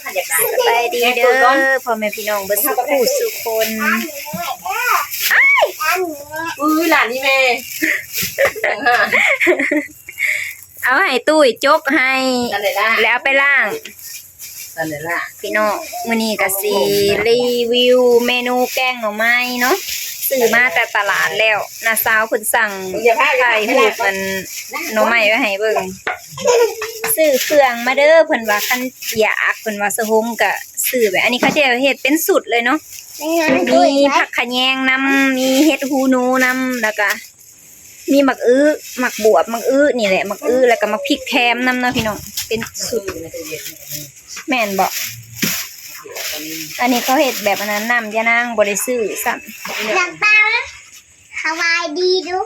ສະບາຍດີເດີພໍ່ແມ່ພີ່ນ້ອງເບິດສູ່ຜູ້ສູ່ຄົນ. ອື້ ຫຼານນີ້ແມ່ ເອົາໃຫ້ຕຸ້ຍຈົກໃຫ້ ແລ້ວເອົາໄປລ້າງ. ພີ່ນ້ອງ ມື້ນີ້ກະຊິຣີວິວເມນູແກງໜໍ່ໄມ້ເນາະ ຊື້ມາແຕ່ຕະຫຼາດແລ້ວ ນ້າສາວເພິ່ນສັ່ງຖ່າຍຮູບອັນໜໍ່ໄມ້ໄວ້ໃຫ້ເບິ່ງ. ຊື້ເຄື່ອງມາເດີ ເພິ່ນວ່າ ຄັນຢາກ ເພິ່ນວ່າ ສະຫົງກະຊື້ແບບ ອັນນີ້ເຂົາເຈົ້າເຮັດເປັນຊຸດເລີຍເນາະ ມີຜັກຂະແຍງນຳ ມີເຫັດຫູໜູນຳ ແລ້ວກະ ມີໝາກອຶ ໝາກບວບ ໝາກອຶນີ້ແຫຼະ ໝາກອຶ ແລ້ວກໍໝາກພິກແຖມນຳເນາະພີ່ນ້ອງ ເປັນຊຸດ. ແມ່ນບໍ່? ອັນນີ້ເຂົາເຮັດແບບອັນນັ້ນ ນ້ຳຍານາງບໍ່ໄດ້ຊື້ຊ້ຳ. ສະບາຍດີດຸ.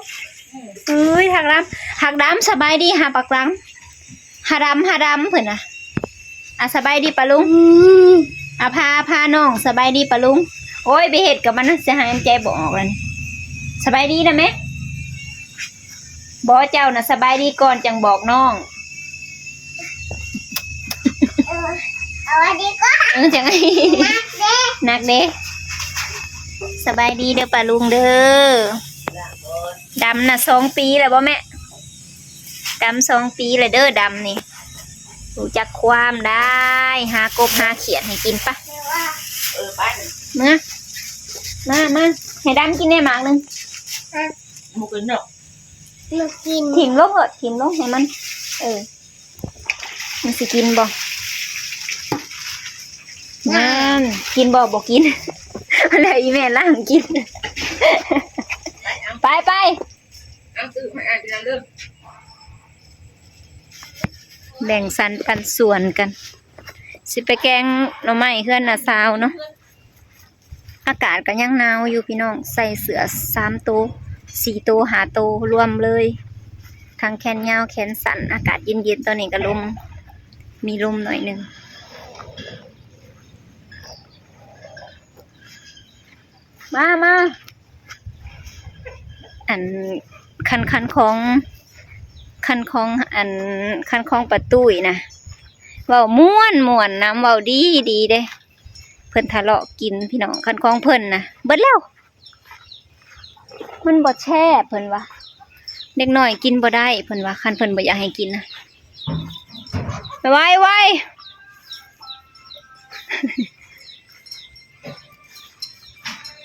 ເອີຍ ຮັກດຳ ຮັກດຳ ສະບາຍດີຫາປາກລັງ. ຫາດຳ ຫາດຳ ເພິ່ນນະ. ອາ ສະບາຍດີປ້າລຸງ. ອາ ພາ ພານ້ອງສະບາຍດີປ້າລຸງ. ໂອ້ຍ ໄປເຮັດກັບມັນນະ ຊິຫາຍໃຈບໍ່ອອກແລ້ວນີ້. ສະບາຍດີນະແມ່. ບໍ່ ເຈົ້ານະສະບາຍດີກ່ອນ ຈັ່ງບອກນ້ອງ. ເອີ ສະບາຍດີກ່ອນ ເອີ ຈັ່ງ ໜັກເດ້ ໜັກເດ້. ສະບາຍດີເດີປ້າລຸງເດີ. ດຳນະສອງປີແລ້ວບໍ່ແມ່? ດຳສອງປີແລ້ວເດີ ດຳນີ້ ຮູ້ຈັກຄວາມໄດ້ ຫາກົບຫາຂຽດໃຫ້ກິນປະ. ເອີ ໄປ ເມືອ ມາ ມາ ໃຫ້ດຳກິນແດ່ໝາກໜຶ່ງ. ບໍ່ກິນດອກ ບໍ່ກິນ ຖິ້ມລົງໂລດ ຖິ້ມລົງໃຫ້ມັນ ເອີ ມັນຊິກິນບໍ່? ນັ້ນ ກິນບໍ່? ບໍ່ກິນ ແລ້ວອີແມ່ລ້າງກິນ. ໄປ ໄປ ເອົາ ຊື້ໃຫ້ອ້າຍກິນນຳເດີ. ແບ່ງສັນປັນສ່ວນກັນ ຊິໄປແກງໜໍ່ໄມ້ເຮືອນນ້າສາວເນາະ. ອາກາດກໍຍັງໜາວຢູ່ພີ່ນ້ອງ ໃສ່ເສື້ອສາມໂຕ ສີ່ໂຕ ຫ້າໂຕ ລວມເລີຍ ທັງແຂນຍາວແຂນສັ້ນ. ອາກາດເຢັນໆ ຕອນນີ້ກໍລົມ ມີລົມໜ້ອຍໜຶ່ງ. ມາ ມາ ອັນ ຄັນ ຄັນຂອງ ຄັນຂອງ ອັນ ຄັນຂອງປ້າຕຸ້ຍນະ ເວົ້າມ່ວນໆ ນຳ ເວົ້າດີໆ ເດ້. ເພິ່ນທະເລາະກິນພີ່ນ້ອງ ຄັນຂອງເພິ່ນນະ ເບິດແລ້ວ ມັນບໍ່ແຊບ ເພິ່ນວ່າ ເດັກນ້ອຍກິນບໍ່ໄດ້ ເພິ່ນວ່າ ຄັນເພິ່ນບໍ່ຢາກໃຫ້ກິນນະ. ໄວ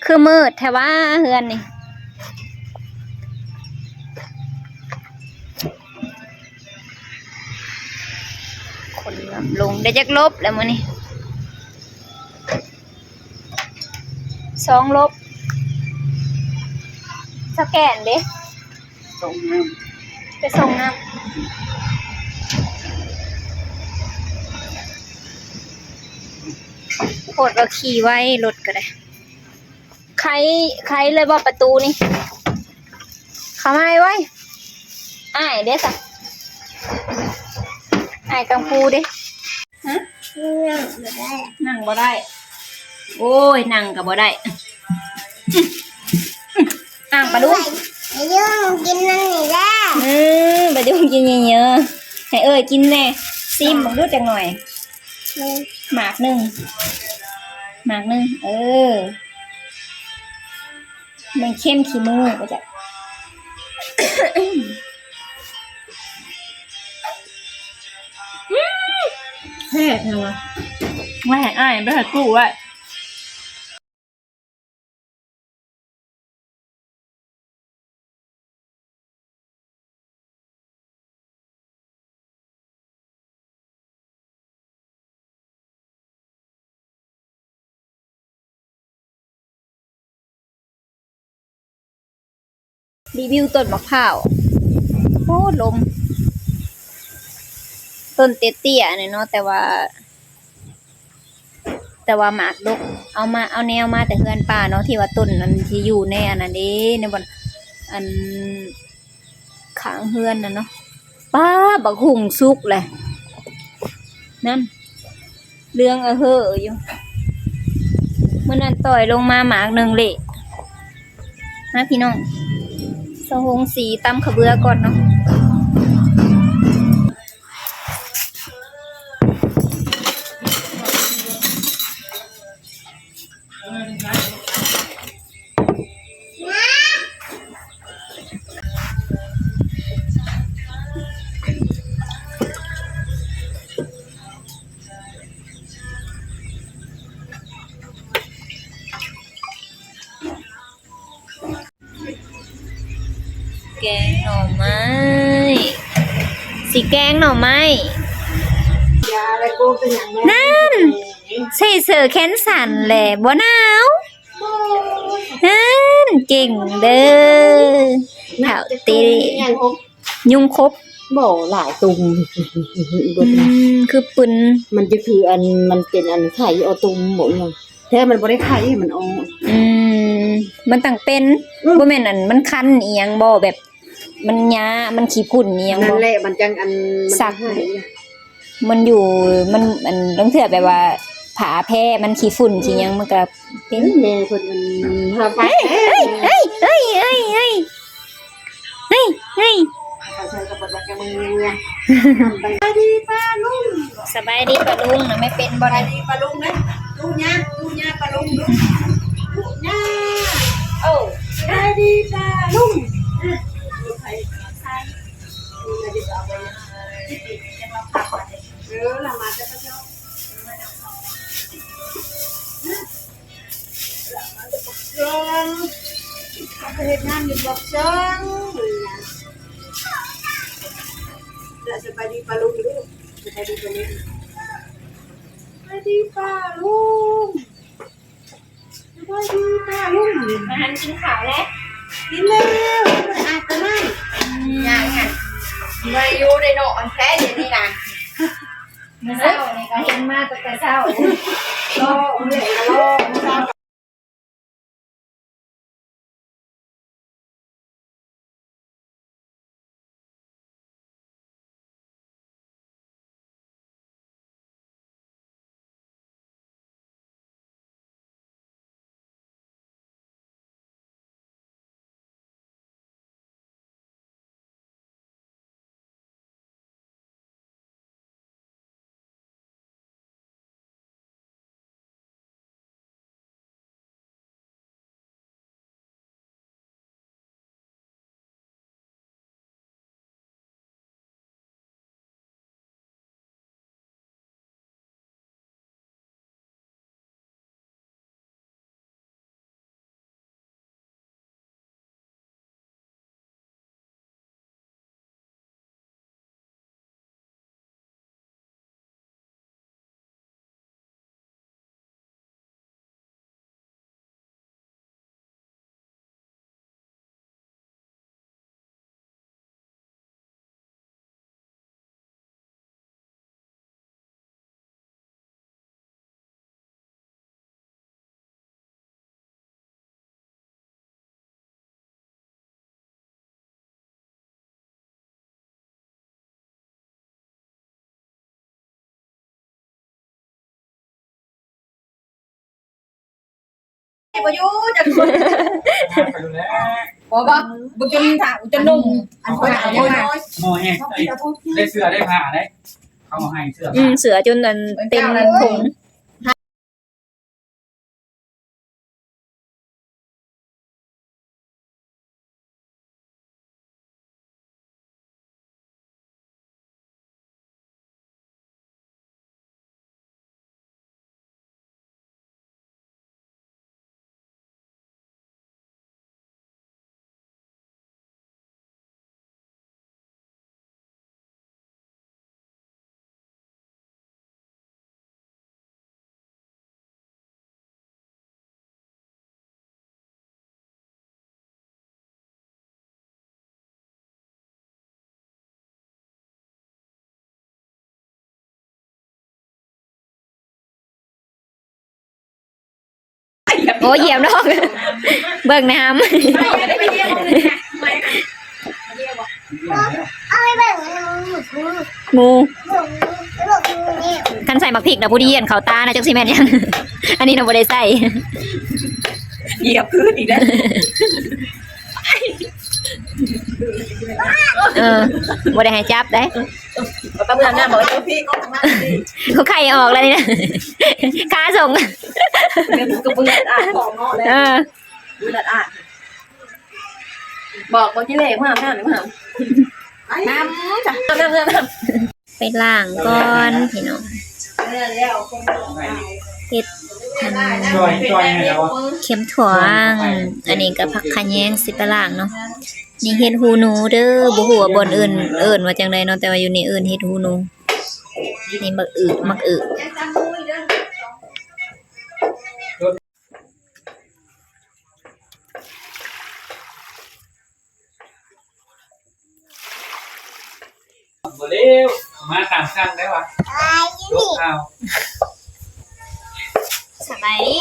ໆ ຄືມືດແທ້ຫວາເຮືອນນີ້. ຄົນເລີ່ມລົງ ໄດ້ຈັກລົບແລ້ວມື້ນີ້? ສອງລົບ. ສະແກນເດ້? ສົ່ງນ້ຳ ໄປສົ່ງນ້ຳ. ໂພດວ່າຂີ່ໄວລົດກໍໄດ້. ໄຂ ໄຂເລີຍບໍ່ປະຕູນີ້? ເຂົ້າມາໄວ. ອ້າຍເດ້ສະ? ອ້າຍກັງຟູເດ້? ຮະ? ນັ່ງບໍ່ໄດ້ ນັ່ງບໍ່ໄດ້. ໂອ້ຍ ນັ່ງກໍບໍ່ໄດ້. ອ້າງປາລຸງ ປາລຸງກິນອັນນີ້ແຫຼະ. ອື ປາລຸງກິນເຍີະໆ. ໃຫ້ເອື້ອຍກິນແດ່ ຊີມເບິ່ງດູຈັກໜ່ອຍ. ໝາກໜຶ່ງ ໝາກໜຶ່ງ ເອີ. ມັນເຄັມຂີ້ມືບໍ່ຈັກ. ແຊບແທ້ຫວາ. ໄວ້ໃຫ້ອ້າຍ ໄປໃຫ້ກູ້ໄວ້. ຣີວິວຕົ້ນໝາກພ້າວ. ໂອ້ ລົມ ຕົ້ນເຕ້ຍໆ ນີ້ເນາະ ແຕ່ວ່າ ແຕ່ວ່າໝາກດົກ. ເອົາມາ ເອົາແນວມາແຕ່ເຮືອນປ້າເນາະ ທີ່ວ່າຕົ້ນອັນທີ່ຢູ່ໃນອັນນັ້ນເດ້ ໃນບ່ອນອັນຂ້າງເຮືອນນັ້ນເນາະ. ປ້າ ບັກຫຸ່ງສຸກແຫຼະ ນັ້ນ ເຫຼືອງອະເຫີຢູ່. ມື້ນັ້ນຕ່ອຍລົງມາໝາກໜຶ່ງເລະ. ມາພີ່ນ້ອງ ສະຫົງສີຕຳຂະເບືອກ່ອນເນາະ. ແກງໜໍ່ໄມ້ ຊິແກງໜໍ່ໄມ້ ນັ້ນ ໃສ່ເສື້ອແຂນສັ້ນແຫຼະ ບໍ່ໜາວ ນັ້ນ ເກັ່ງເດີ ເຖົ້າເຕ້ ຍຸງຄົບ ບໍ່ ຫຼາຍຕຸ່ມ ອືມ ຄືປຶນ ມັນຈະຄືອັນ ມັນເປັນອັນໄຂ່ເອົາຕຸ່ມບໍ່ຫຍັງ ແທ້ມັນບໍ່ໄດ້ໄຂ່ ມັນອອກ ອືມ ມັນຕ້ອງເປັນ ອືມ ບໍ່ແມ່ນອັນມັນຄັນອີ່ຫຍັງບໍ່ ແບບມັນຫຍ້າ ມັນຂີ້ຝຸ່ນອີ່ຫຍັງບໍ່ ນັ້ນແຫຼະ ມັນຈັ່ງອັນ ມັນຈັກ ມັນຢູ່ ມັນອັນ ລາງເທື່ອແບບວ່າຜ້າແພ້ມັນຂີ້ຝຸ່ນຂີ້ຫຍັງ ມັນກະເປັນ ແມ່ເພິ່ນອັນ ເຮີ້ຍ ເຮີ້ຍ ເຮີ້ຍ ເຮີ້ຍ ເຮີ້ຍ ເຮີ້ຍ ເຮີ້ຍ ເຮີ້ຍ ເຮີ້ຍ ເຮີ້ຍ ເຮີ້ຍ ສະບາຍດີປ້າລຸງ ສະບາຍດີປ້າລຸງນະ ແມ່ເປັນບໍ່ ສະບາຍດີປ້າລຸງນະ ດູຍ່າ ດູຍ່າປ້າລຸງ ດູ ດູຍ່າ ໂອ້ ສະບາຍດີປ້າລຸງ ອືມ ເອີ ລະມາແຕ່ພະເຈົ້າ ເຮັດງານຢູ່ປາກຊ່ອງ ລະສະບາຍດີປ້າລຸງເດີ ສະບາຍດີປ້າລຸງ ສະບາຍດີປ້າລຸງ ສະບາຍດີປ້າລຸງ ມາຫັ້ນກິນເຂົ້າແລ້ວ ກິນແລ້ວ ບໍ່ໄດ້ອາບນ້ຳ ອືມ ຍ່າງຫັ້ນ ມາຢູ່ໄດ້ເນາະ ອັນແທ້ດຽວນີ້ນະ ມື້ເຊົ້ານີ້ກໍເຫັນມາຕັ້ງແຕ່ເຊົ້າ ລໍເອື້ອຍກໍລໍ ມື້ເຊົ້າ. ບໍ່ຢູ່ຈັກຄົນ ບໍ່ ບໍ່ ບໍ່ກິນຖ້າຈົນໜຸ່ມ ອັນຄົນເອົາມາ ໝໍແຮງ ໄດ້ເສື້ອໄດ້ຜ້າໄດ້ ເຂົາໃຫ້ເສື້ອ ອືມ ເສື້ອຈົນອັນເຕັມຖົງ. ໂອ້ ຢ້ຽມນ້ອງ ເບິ່ງນ້ຳ ງູ ຄັນໃສ່ໝາກພິກນະ ຜູ້ທີ່ຢ້ຽນເຂົ້າຕານະ ຈັກຊິແມ່ນຫຍັງ ອັນນີ້ນະບໍ່ໄດ້ໃສ່ ຢຽບຄືນອີກແລ້ວ. ເອີ ບໍ່ໄດ້ໃຫ້ຈັບໄດ໋ ເຂົາໄຂ່ອອກແລ້ວນີ້ນະ ຄາສົ່ງ ກະເປືອນອາບຂອງເນາະ ເອີ ເປືອນອາບ ບອກ ບອກທີ່ເລກ ມາ ມາ ມາ ນ້ຳ ນ້ຳ ນ້ຳ ນ້ຳ ໄປລ້າງກ່ອນພີ່ນ້ອງ. ເຮັດອັນ ເຂັມຖົ່ວ ອັນນີ້ກໍຜັກຂະແຍງ ຊິໄປລ້າງເນາະ. ນີ້ເຫັດຫູໜູເດີ ບໍ່ຮູ້ວ່າບ່ອນອື່ນເອີ້ນວ່າຈັ່ງໃດເນາະ ແຕ່ວ່າຢູ່ນີ້ເອີ້ນເຫັດຫູໜູ. ນີ້ໝາກອຶ ໝາກອຶ. ບໍ່ເລວ ມາຕາມສັ່ງໄດ້ຫວາ? ສະບາຍດີ.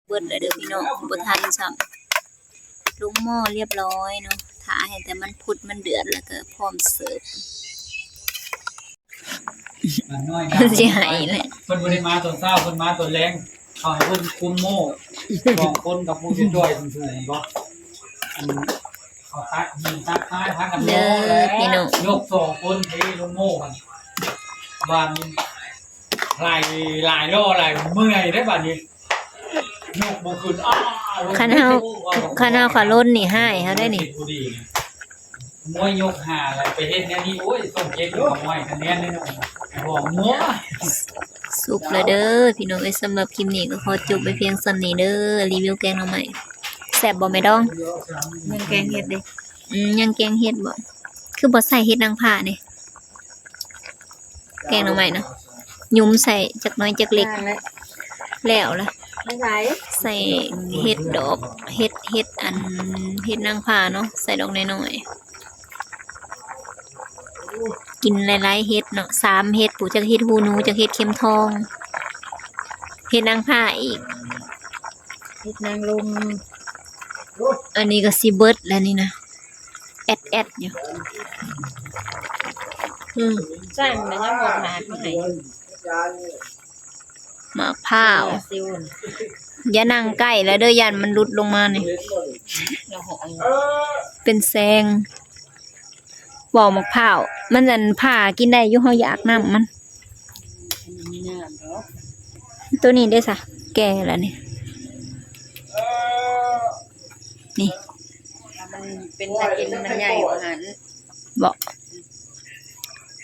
ເບິດແລ້ວເດີພີ່ນ້ອງ ບໍ່ທັນຊ້ຳ. ລົງໝໍ້ລຽບຮ້ອຍເນາະ ຖ້າໃຫ້ແຕ່ມັນຟົດມັນເດືອດ ແລ້ວກໍພ້ອມເສີບ. ມັນຊິໃຫ້ແຫຼະ ເພິ່ນບໍ່ໄດ້ມາຕອນເຊົ້າ ເພິ່ນມາຕອນແລງ. ເຂົາໃຫ້ເພິ່ນຄຸມໝໍ້ສອງຄົນກັບຜູ້ຊ່ວຍເພິ່ນບໍ່? ອັນ ເຂົາຕັກຫີນຕັກຊາຍພາກັນເດີພີ່ນ້ອງ ຍົກສອງຄົນເທລົງໝໍ້ຫັ້ນ ບາດນີ້ຫຼາຍ ຫຼາຍລໍ້ຫຼາຍ ເມື່ອຍເດ້ບາດນີ້ ຍົກບໍ່ຂຶ້ນ. ອ້າ ຄັນເຮົາ ຄັນເຮົາຂະຫຼົ່ນນີ້ຮ້າຍເຮົາໄດ໋ນີ້. ມວຍຍົກຫ້າແລ້ວໄປເຮັດແນວນີ້ ໂອ້ຍ ສົມເຈັດຢູ່ກັບມວຍຄະແນນເດ້ເນາະ ບໍ່ມວຍ. ສຸກແລ້ວເດີພີ່ນ້ອງເອີຍ ສຳລັບຄລິບນີ້ກໍຂໍຈົບໄວ້ພຽງສ່ຳນີ້ເດີ ຣີວິວແກງໜໍ່ໄມ້. ແຊບບໍ່ແມ່ດອງ? ຍັງແກງເຫັດເດ້. ອືມ ຍັງແກງເຫັດບໍ່? ຄືບໍ່ໃສ່ເຫັດນາງຟ້ານີ້? ແກງໜໍ່ໄມ້ນະ ຫຍຸ່ມໃສ່ຈັກໜ້ອຍຈັກເລັກ ແລ້ວລະ ໃສ່ເຫັດດອກ ເຫັດ ເຫັດອັນ ເຫັດນາງຟ້າເນາະ ໃສ່ດອກນ້ອຍໆ. ກິນຫຼາຍໆເຫັດເນາະ ສາມເຫັດ ຜູ້ຈັກເຫັດຫູໜູ ຈັກເຫັດເຂັມທອງ ເຫັດນາງຟ້າອີກ ເຫັດນາງລົມ. ອັນນີ້ກໍຊິເບິດແລ້ວນີ້ນະ ແອດໆຢູ່. ອືມ ໃສ່ມັນຍັງບໍ່ໜາກມາໃຫ້. ໝາກພ້າວ ຢ່ານັ່ງໃກ້ແລ້ວເດີ ຢ້ານມັນຫຼຸດລົງມານີ້ ເປັນແສງ. ເວົ້າໝາກພ້າວ ມັນອັນ ຜ່າກິນໄດ້ຢູ່ ເຮົາຢາກນ້ຳມັນ. ຕົວນີ້ເດ້ຊະ ແກ່ແລ້ວນີ້ ນີ້ ມັນເປັນຕາກິນ ມັນໃຫຍ່ກວ່າຫັ້ນ ເບາະ.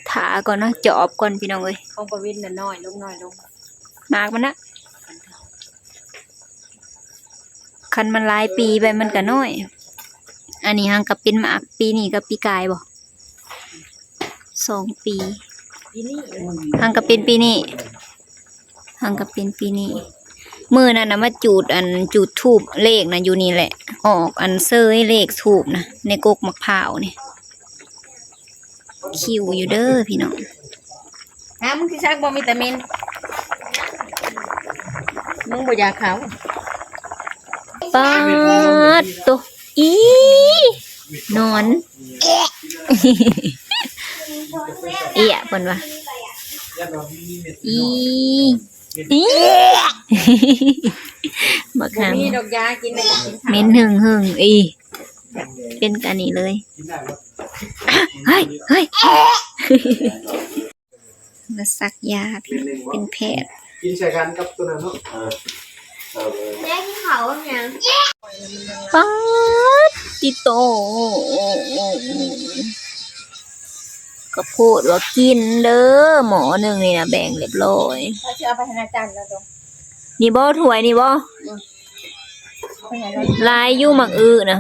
ຖ້າກ່ອນເນາະ ຈອບກ່ອນພີ່ນ້ອງເອີຍ. ຂອງປະວິນນະນ້ອຍລົງ ນ້ອຍລົງ ໝາກມັນນະ. ຄັນມັນຫຼາຍປີໄປມັນກະນ້ອຍ. ອັນນີ້ຫາງກະເປັນໝາກປີນີ້ກັບປີກາຍບໍ່? ສອງປີ. ປີນີ້ ຫາງກະເປັນປີນີ້ ຫາງກະເປັນປີນີ້. ມື້ນັ້ນນະມາຈູດ ອັນ ຈູດທູບເລກນະຢູ່ນີ້ແຫຼະ ອອກ ອັນ ເຊີຍເລກທູບນະ ໃນກົກໝາກພ້າວນີ້. ຄິວຢູ່ເດີພີ່ນ້ອງ. ຫາ ມຶງຊິຊັກບໍ່ມີແຕ່ເໝັນ ມຶງບໍ່ຢາກເຂົ້າ. ປາດໂຕ ອີ ນອນ ເອຍ ເພິ່ນວ່າ ອີ ອີ ບັກຫຳ ມີດອກຢາກິນໄດ້ກໍກິນ ເໝັນຫຶ່ງໆ ອີ ເປັນກະນີ້ເລີຍ. ເຮີ້ຍ ເຮີ້ຍ ມາສັກຢາ ເປັນແພດ ກິນໃສ່ກັນກັບຕົວນັ້ນເນາະ. ເອີ ເອີ ແມ່ກິນເຂົ້າຫຍັງ? ປາດຕິໂຕ ກະໂພດວ່າກິນເດີ ໝໍ້ໜຶ່ງນີ້ນະ ແບ່ງລຽບລ້ອຍ. ເຮົາຊິເອົາໄປໃຫ້ອາຈານແລ້ວ. ນີ້ບໍ່ ຖ້ວຍນີ້ບໍ່? ອືມ ເອົາໄປໃຫ້ລາວ. ຫຼາຍຢູ່ໝາກອຶນະ.